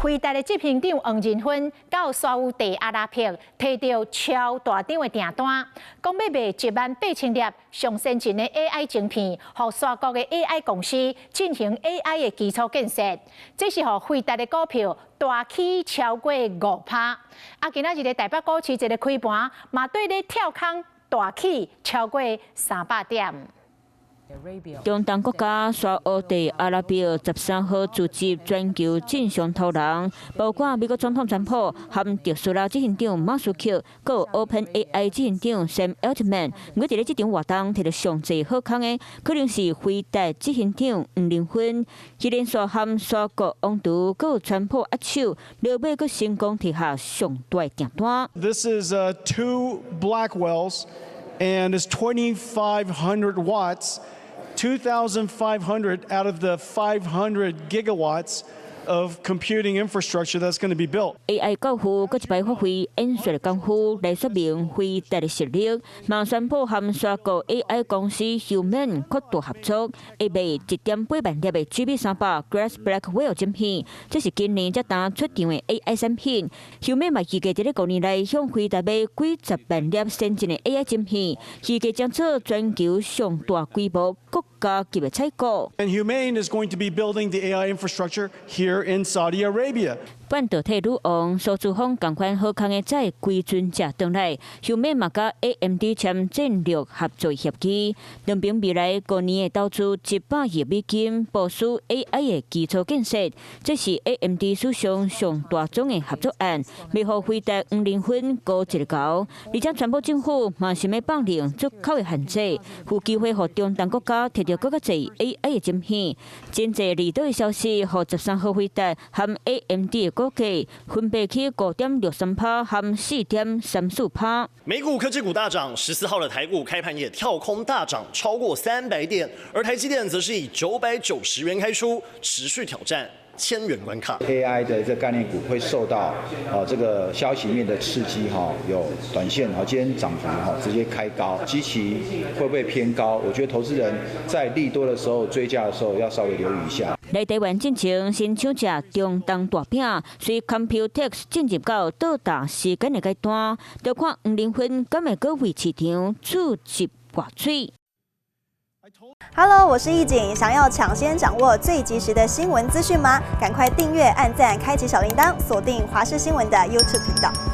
輝達的執行長黃仁勳佮沙烏地阿拉伯提著超大張的訂單，講欲賣1.8萬粒上先進的 AI 晶片，予沙國的 AI 公司進行 AI 的基礎建設。這是予輝達的股票大起超過5趴。啊，今仔日的台北股市一个開盤，嘛對咧跳空大起超過300點。中東國家沙烏地阿拉伯13號聚集全球政商頭人，包括美國總統川普和特斯拉執行長馬斯克，閣有 OpenAI 執行長 Sam Altman。毋過佇咧這場活動提著上濟好康的，可能是輝達執行長黃仁勳，彼連續和沙國王儲閣有川普握手，落尾閣成功提下上大訂單。 This is two Blackwells and it's 2,500 watts. 2,500 out of the 500 gigawatts of computing infrastructure that's going to be built. AI 教父閣一擺發揮演說的功夫來說明輝達的實力，嘛宣布和沙國 AI 公司 Humane 擴大合作，會賣1.8萬粒的 GB300 Grace Blackwell 晶片，這是今年才剛出場的 AI 產品。Humane 嘛預計佇咧5年內向輝達買幾十萬粒先進的 AI 晶片，預計將做全球上大規模國家級的採購。 And Humane is going to be building the AI infrastructure here in Saudi Arabia. 半導體女王蘇姿豐仝款好康的載歸尊者轉來，Humane 嘛佮 AMD 簽戰略合作協議，兩邊未來5年會投資100億美金部署 AI 的基礎建設，這是 AMD 史上上大宗的合作案，欲予輝達黃仁勳閣一个猴。而且川普政府嘛想欲放寬出口的限制，有機會予中東國家提著閣較濟 AI 的晶片。真濟利多的消息，予13號輝達和 AMD 的股價分別起5.63趴和4.34趴。美股科技股大漲，14號的台股開盤也跳空大漲超過300點，而台積電則是以990元開出，持續挑戰1000元關卡。 AI 的這概念股會受到哦這個消息面的刺激哈，有短線哈，今天漲幅哈直接開高，基期會不會偏高？我覺得投資人在利多的時候追加的時候要稍微留意一下。來台灣進前先搶食中東大餅，隨 Computex 進入到倒數時間的階段，就看黃仁勳敢會閣為市場注入活水。 Hello，我是易景，想要搶先掌握最及時的新聞資訊嗎？趕快訂閱、按讚、開啟小鈴鐺，鎖定華視新聞的 YouTube 頻道。